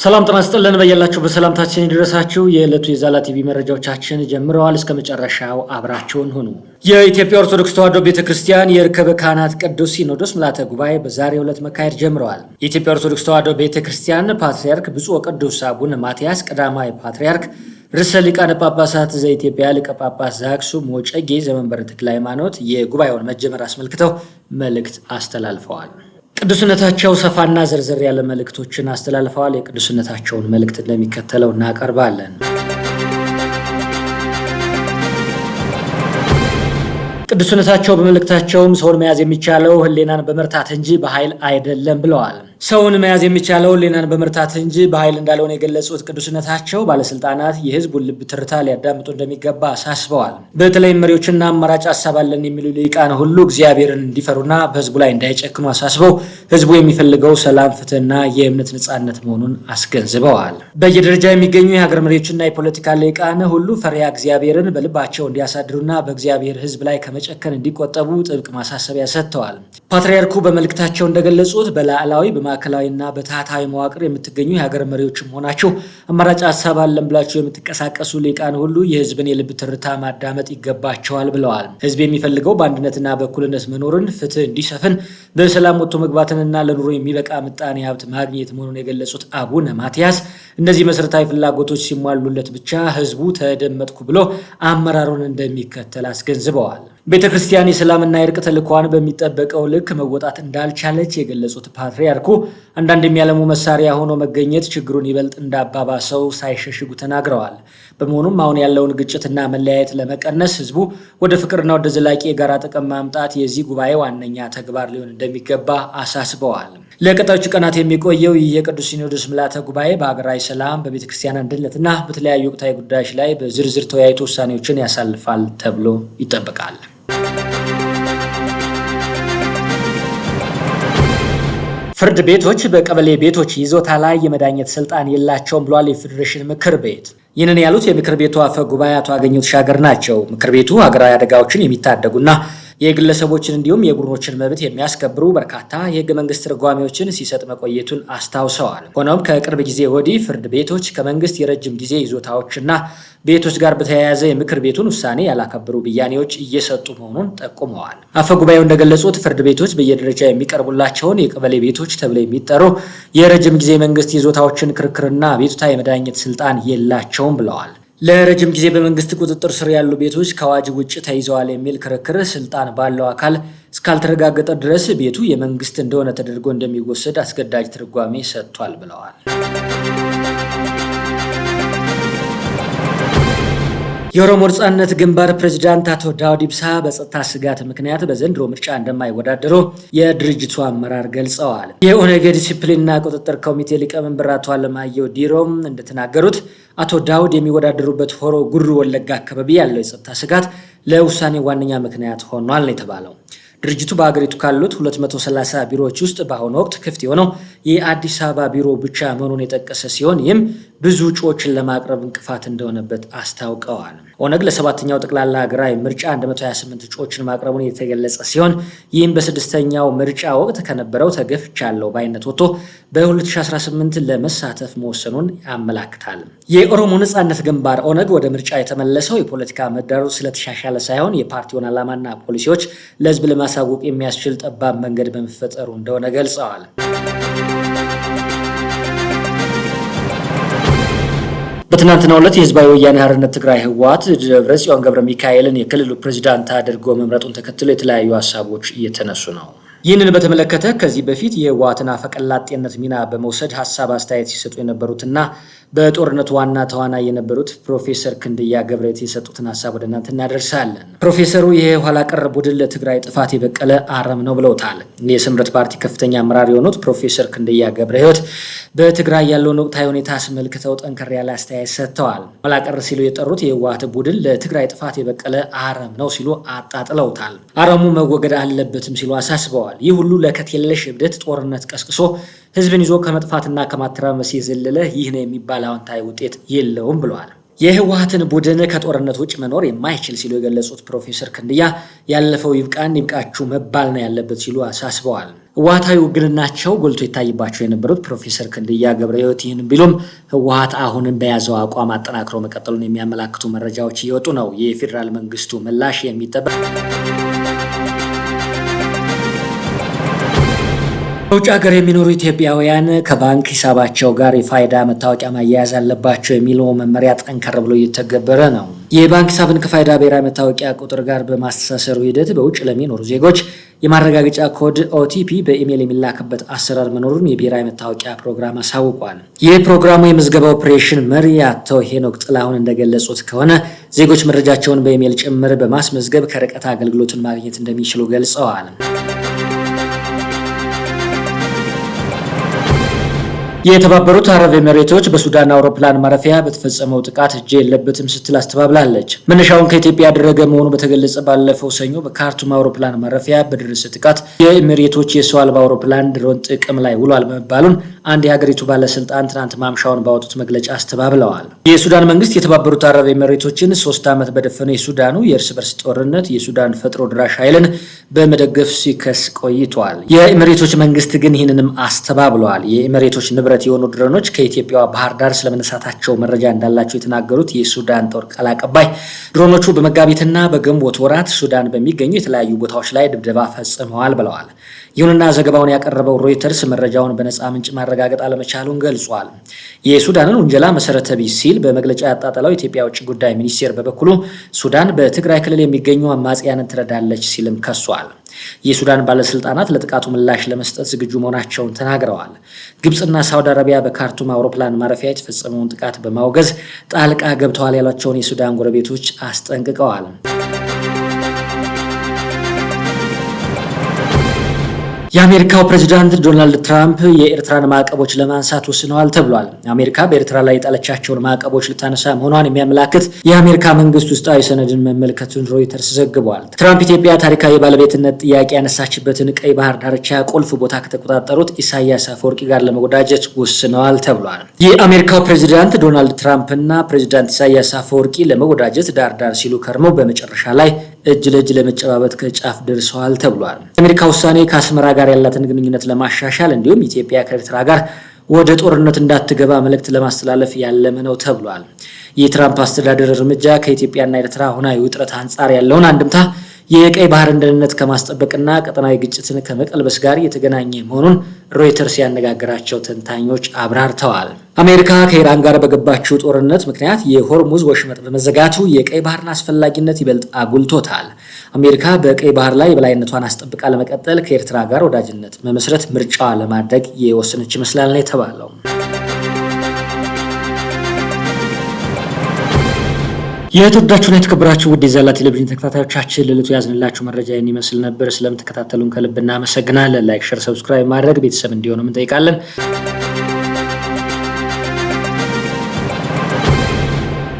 ሰላም ጤና ይስጥልን። በያላችሁ በሰላምታችን ይድረሳችሁ። የዕለቱ የዛላ ቲቪ መረጃዎቻችን ጀምረዋል። እስከ መጨረሻው አብራችሁን ሁኑ። የኢትዮጵያ ኦርቶዶክስ ተዋሕዶ ቤተክርስቲያን የርክበ ካህናት ቅዱስ ሲኖዶስ ምልዓተ ጉባኤ በዛሬው ዕለት መካሄድ ጀምረዋል። የኢትዮጵያ ኦርቶዶክስ ተዋሕዶ ቤተክርስቲያን ፓትርያርክ ብፁዕ ወቅዱስ አቡነ ማትያስ ቀዳማዊ ፓትርያርክ ርዕሰ ሊቃነ ጳጳሳት ዘኢትዮጵያ ሊቀ ጳጳስ ዘአክሱም ወዕጨጌ ዘመንበረ ተክለ ሃይማኖት የጉባኤውን መጀመር አስመልክተው መልእክት አስተላልፈዋል። ቅዱስነታቸው ሰፋና ዝርዝር ያለ መልእክቶችን አስተላልፈዋል። የቅዱስነታቸውን መልእክት እንደሚከተለው እናቀርባለን። ቅዱስነታቸው በመልእክታቸውም ሰውን መያዝ የሚቻለው ሕሊናን በመርታት እንጂ በኃይል አይደለም ብለዋል። ሰውን መያዝ የሚቻለው ሕሊናን በመርታት እንጂ በኃይል እንዳልሆነ የገለጹት ቅዱስነታቸው ባለስልጣናት የሕዝቡን ልብ ትርታ ሊያዳምጡ እንደሚገባ አሳስበዋል። በተለይም መሪዎችና አማራጭ ሀሳብ አለን የሚሉ ልሂቃን ሁሉ እግዚአብሔርን እንዲፈሩና በሕዝቡ ላይ እንዳይጨክኑ አሳስበው ሕዝቡ የሚፈልገው ሰላም፣ ፍትህና የእምነት ነጻነት መሆኑን አስገንዝበዋል። በየደረጃ የሚገኙ የሀገር መሪዎችና የፖለቲካ ልሂቃን ሁሉ ፈሪሃ እግዚአብሔርን በልባቸው እንዲያሳድሩና በእግዚአብሔር ሕዝብ ላይ ከመጨከን እንዲቆጠቡ ጥብቅ ማሳሰቢያ ሰጥተዋል። ፓትርያርኩ በመልእክታቸው እንደገለጹት በላዕላዊ በማዕከላዊና በታህታዊ መዋቅር የምትገኙ የሀገር መሪዎችም ሆናችሁ አማራጭ ሀሳብ አለን ብላችሁ የምትንቀሳቀሱ ሊቃን ሁሉ የህዝብን የልብ ትርታ ማዳመጥ ይገባቸዋል ብለዋል። ህዝብ የሚፈልገው በአንድነትና በእኩልነት መኖርን፣ ፍትህ እንዲሰፍን፣ በሰላም ወጥቶ መግባትንና ለኑሮ የሚበቃ ምጣኔ ሀብት ማግኘት መሆኑን የገለጹት አቡነ ማትያስ እነዚህ መሰረታዊ ፍላጎቶች ሲሟሉለት ብቻ ህዝቡ ተደመጥኩ ብሎ አመራሩን እንደሚከተል አስገንዝበዋል። ቤተ ክርስቲያን የሰላምና የእርቅ ተልዕኳን በሚጠበቀው ልክ መወጣት እንዳልቻለች የገለጹት ፓትርያርኩ አንዳንድ የሚያለሙ መሳሪያ ሆኖ መገኘት ችግሩን ይበልጥ እንዳባባሰው ሳይሸሽጉ ተናግረዋል። በመሆኑም አሁን ያለውን ግጭትና መለያየት ለመቀነስ ህዝቡ ወደ ፍቅርና ወደ ዘላቂ የጋራ ጥቅም ማምጣት የዚህ ጉባኤ ዋነኛ ተግባር ሊሆን እንደሚገባ አሳስበዋል። ለቀጣዮቹ ቀናት የሚቆየው ይህ የቅዱስ ሲኖዶስ ምልዓተ ጉባኤ በሀገራዊ ሰላም፣ በቤተ ክርስቲያን አንድነትና በተለያዩ ወቅታዊ ጉዳዮች ላይ በዝርዝር ተወያይቶ ውሳኔዎችን ያሳልፋል ተብሎ ይጠበቃል። ፍርድ ቤቶች በቀበሌ ቤቶች ይዞታ ላይ የመዳኘት ስልጣን የላቸውም ብሏል የፌዴሬሽን ምክር ቤት። ይህንን ያሉት የምክር ቤቱ አፈ ጉባኤ አቶ አገኘሁ ተሻገር ናቸው። ምክር ቤቱ ሀገራዊ አደጋዎችን የሚታደጉና የግለሰቦችን እንዲሁም የቡድኖችን መብት የሚያስከብሩ በርካታ የህገ መንግስት ትርጓሜዎችን ሲሰጥ መቆየቱን አስታውሰዋል። ሆኖም ከቅርብ ጊዜ ወዲህ ፍርድ ቤቶች ከመንግስት የረጅም ጊዜ ይዞታዎችና ቤቶች ጋር በተያያዘ የምክር ቤቱን ውሳኔ ያላከበሩ ብያኔዎች እየሰጡ መሆኑን ጠቁመዋል። አፈ ጉባኤው እንደገለጹት ፍርድ ቤቶች በየደረጃ የሚቀርቡላቸውን የቀበሌ ቤቶች ተብለው የሚጠሩ የረጅም ጊዜ መንግስት ይዞታዎችን ክርክርና አቤቱታ የመዳኘት ስልጣን የላቸውም ብለዋል። ለረጅም ጊዜ በመንግስት ቁጥጥር ስር ያሉ ቤቶች ከአዋጅ ውጭ ተይዘዋል የሚል ክርክር ስልጣን ባለው አካል እስካልተረጋገጠ ድረስ ቤቱ የመንግስት እንደሆነ ተደርጎ እንደሚወሰድ አስገዳጅ ትርጓሜ ሰጥቷል ብለዋል። የኦሮሞ ነጻነት ግንባር ፕሬዚዳንት አቶ ዳውድ ኢብሳ በጸጥታ ስጋት ምክንያት በዘንድሮ ምርጫ እንደማይወዳደሩ የድርጅቱ አመራር ገልጸዋል። የኦነግ ዲሲፕሊንና ቁጥጥር ኮሚቴ ሊቀመንበር አቶ አለማየሁ ዲሮም እንደተናገሩት አቶ ዳውድ የሚወዳደሩበት ሆሮ ጉድሩ ወለጋ አካባቢ ያለው የጸጥታ ስጋት ለውሳኔ ዋነኛ ምክንያት ሆኗል ነው የተባለው። ድርጅቱ በሀገሪቱ ካሉት 230 ቢሮዎች ውስጥ በአሁኑ ወቅት ክፍት የሆነው የአዲስ አበባ ቢሮ ብቻ መሆኑን የጠቀሰ ሲሆን ይህም ብዙ እጩዎችን ለማቅረብ እንቅፋት እንደሆነበት አስታውቀዋል። ኦነግ ለሰባተኛው ጠቅላላ ሀገራዊ ምርጫ 128 እጩዎችን ማቅረቡን የተገለጸ ሲሆን ይህም በስድስተኛው ምርጫ ወቅት ከነበረው ተገፍቻለሁ ባይነት ወጥቶ በ2018 ለመሳተፍ መወሰኑን ያመላክታል። የኦሮሞ ነጻነት ግንባር ኦነግ ወደ ምርጫ የተመለሰው የፖለቲካ ምህዳሩ ስለተሻሻለ ሳይሆን የፓርቲውን ዓላማና ፖሊሲዎች ለሕዝብ ለማሳወቅ የሚያስችል ጠባብ መንገድ በመፈጠሩ እንደሆነ ገልጸዋል። በትናንትናው ዕለት የህዝባዊ ወያኔ ሓርነት ትግራይ ህወሓት ደብረጽዮን ገብረ ሚካኤልን የክልሉ ፕሬዚዳንት አድርጎ መምረጡን ተከትሎ የተለያዩ ሀሳቦች እየተነሱ ነው። ይህንን በተመለከተ ከዚህ በፊት የህወሓትን አፈቀላጤነት ሚና በመውሰድ ሀሳብ አስተያየት ሲሰጡ የነበሩትና በጦርነቱ ዋና ተዋናይ የነበሩት ፕሮፌሰር ክንደያ ገብረሕይወት የሰጡትን ሀሳብ ወደ እናንተ እናደርሳለን። ፕሮፌሰሩ ይህ የኋላ ቀር ቡድን ለትግራይ ጥፋት የበቀለ አረም ነው ብለውታል። የስምረት ፓርቲ ከፍተኛ አመራር የሆኑት ፕሮፌሰር ክንደያ ገብረሕይወት በትግራይ ያለውን ወቅታዊ ሁኔታ አስመልክተው ጠንከር ያለ አስተያየት ሰጥተዋል። ኋላ ቀር ሲሉ የጠሩት የህወሓት ቡድን ለትግራይ ጥፋት የበቀለ አረም ነው ሲሉ አጣጥለውታል። አረሙ መወገድ አለበትም ሲሉ አሳስበዋል። ይህ ሁሉ ለከት የለሽ እብደት ጦርነት ቀስቅሶ ህዝብን ይዞ ከመጥፋትና ከማተራመስ የዘለለ ይህ ነው የሚባል አዎንታዊ ውጤት የለውም ብለዋል። የህወሓትን ቡድን ከጦርነት ውጭ መኖር የማይችል ሲሉ የገለጹት ፕሮፌሰር ክንደያ ያለፈው ይብቃን ይብቃችሁ መባል ነው ያለበት ሲሉ አሳስበዋል። ህወሓታዊ ውግንናቸው ጎልቶ ይታይባቸው የነበሩት ፕሮፌሰር ክንደያ ገብረ ሕይወት ይህን ቢሉም ህወሓት አሁንም በያዘው አቋም አጠናክሮ መቀጠሉን የሚያመላክቱ መረጃዎች እየወጡ ነው። የፌዴራል መንግስቱ ምላሽ የሚጠበቅ። በውጭ ሀገር የሚኖሩ ኢትዮጵያውያን ከባንክ ሂሳባቸው ጋር የፋይዳ መታወቂያ ማያያዝ አለባቸው የሚለው መመሪያ ጠንከር ብሎ እየተገበረ ነው። የባንክ ሂሳብን ከፋይዳ ብሔራዊ መታወቂያ ቁጥር ጋር በማስተሳሰሩ ሂደት በውጭ ለሚኖሩ ዜጎች የማረጋገጫ ኮድ OTP በኢሜይል የሚላክበት አሰራር መኖሩን የብሔራዊ መታወቂያ ፕሮግራም አሳውቋል። የፕሮግራሙ የምዝገባ ኦፕሬሽን መሪ አቶ ሄኖክ ጥላሁን እንደገለጹት ከሆነ ዜጎች መረጃቸውን በኢሜይል ጭምር በማስመዝገብ ከርቀት አገልግሎትን ማግኘት እንደሚችሉ ገልጸዋል። የተባበሩት አረብ ኤሚሬቶች በሱዳን አውሮፕላን ማረፊያ በተፈጸመው ጥቃት እጄ የለበትም ስትል አስተባብላለች። መነሻውን ከኢትዮጵያ ያደረገ መሆኑ በተገለጸ ባለፈው ሰኞ በካርቱም አውሮፕላን ማረፊያ በደረሰ ጥቃት የኤሚሬቶች የሰው አልባ አውሮፕላን ድሮን ጥቅም ላይ ውሏል መባሉን አንድ የሀገሪቱ ባለስልጣን ትናንት ማምሻውን ባወጡት መግለጫ አስተባብለዋል። የሱዳን መንግስት የተባበሩት አረብ ኤሚሬቶችን 3 ዓመት በደፈነ የሱዳኑ የእርስ በርስ ጦርነት የሱዳን ፈጥኖ ደራሽ ኃይልን በመደገፍ ሲከስ ቆይቷል። የኤሚሬቶች መንግስት ግን ይህንንም አስተባብለዋል። የኤሚሬቶች ንብረት የሆኑ ድሮኖች ከኢትዮጵያዋ ባህር ዳር ስለመነሳታቸው መረጃ እንዳላቸው የተናገሩት የሱዳን ጦር ቃል አቀባይ ድሮኖቹ በመጋቢትና በግንቦት ወራት ሱዳን በሚገኙ የተለያዩ ቦታዎች ላይ ድብደባ ፈጽመዋል ብለዋል። ይሁንና ዘገባውን ያቀረበው ሮይተርስ መረጃውን በነፃ ምንጭ ማረጋገጥ አለመቻሉን ገልጿል። የሱዳንን ውንጀላ መሰረተ ቢስ ሲል በመግለጫ ያጣጠለው የኢትዮጵያ ውጭ ጉዳይ ሚኒስቴር በበኩሉ ሱዳን በትግራይ ክልል የሚገኙ አማጽያንን ትረዳለች ሲልም ከሷል። የሱዳን ባለስልጣናት ለጥቃቱ ምላሽ ለመስጠት ዝግጁ መሆናቸውን ተናግረዋል። ግብፅና ሳውዲ አረቢያ በካርቱም አውሮፕላን ማረፊያ የተፈጸመውን ጥቃት በማውገዝ ጣልቃ ገብተዋል ያሏቸውን የሱዳን ጎረቤቶች አስጠንቅቀዋል። የአሜሪካው ፕሬዚዳንት ዶናልድ ትራምፕ የኤርትራን ማዕቀቦች ለማንሳት ወስነዋል ተብሏል። አሜሪካ በኤርትራ ላይ የጣለቻቸውን ማዕቀቦች ልታነሳ መሆኗን የሚያመላክት የአሜሪካ መንግስት ውስጣዊ ሰነድን መመልከቱን ሮይተርስ ዘግቧል። ትራምፕ ኢትዮጵያ ታሪካዊ የባለቤትነት ጥያቄ ያነሳችበትን ቀይ ባህር ዳርቻ ቁልፍ ቦታ ከተቆጣጠሩት ኢሳያስ አፈወርቂ ጋር ለመወዳጀት ወስነዋል ተብሏል። የአሜሪካው ፕሬዚዳንት ዶናልድ ትራምፕ እና ፕሬዚዳንት ኢሳያስ አፈወርቂ ለመወዳጀት ዳር ዳር ሲሉ ከርመው በመጨረሻ ላይ እጅ ለእጅ ለመጨባበጥ ከጫፍ ደርሰዋል ተብሏል። የአሜሪካ ውሳኔ ከአስመራ ጋር ያላትን ግንኙነት ለማሻሻል እንዲሁም ኢትዮጵያ ከኤርትራ ጋር ወደ ጦርነት እንዳትገባ መልእክት ለማስተላለፍ ያለመ ነው ተብሏል። የትራምፕ አስተዳደር እርምጃ ከኢትዮጵያና ኤርትራ አሁናዊ ውጥረት አንጻር ያለውን አንድምታ የቀይ ባህርን ደህንነት ከማስጠበቅና ቀጠናዊ ግጭትን ከመቀልበስ ጋር የተገናኘ መሆኑን ሮይተርስ ያነጋገራቸው ተንታኞች አብራርተዋል። አሜሪካ ከኢራን ጋር በገባችው ጦርነት ምክንያት የሆርሙዝ ወሽመጥ በመዘጋቱ የቀይ ባህርን አስፈላጊነት ይበልጥ አጉልቶታል። አሜሪካ በቀይ ባህር ላይ የበላይነቷን አስጠብቃ ለመቀጠል ከኤርትራ ጋር ወዳጅነት መመስረት ምርጫዋ ለማድረግ የወሰነች ይመስላል ነው የተባለው። የተወዳችሁና የተከበራችሁ ውድ የዛላ ቴሌቪዥን ተከታታዮቻችን ለዕለቱ ያዝንላችሁ መረጃ ይህን ይመስል ነበር። ስለምትከታተሉን ከልብ እናመሰግናለን። Like፣ share፣ subscribe ማድረግ ቤተሰብ እንዲሆኑ እንጠይቃለን።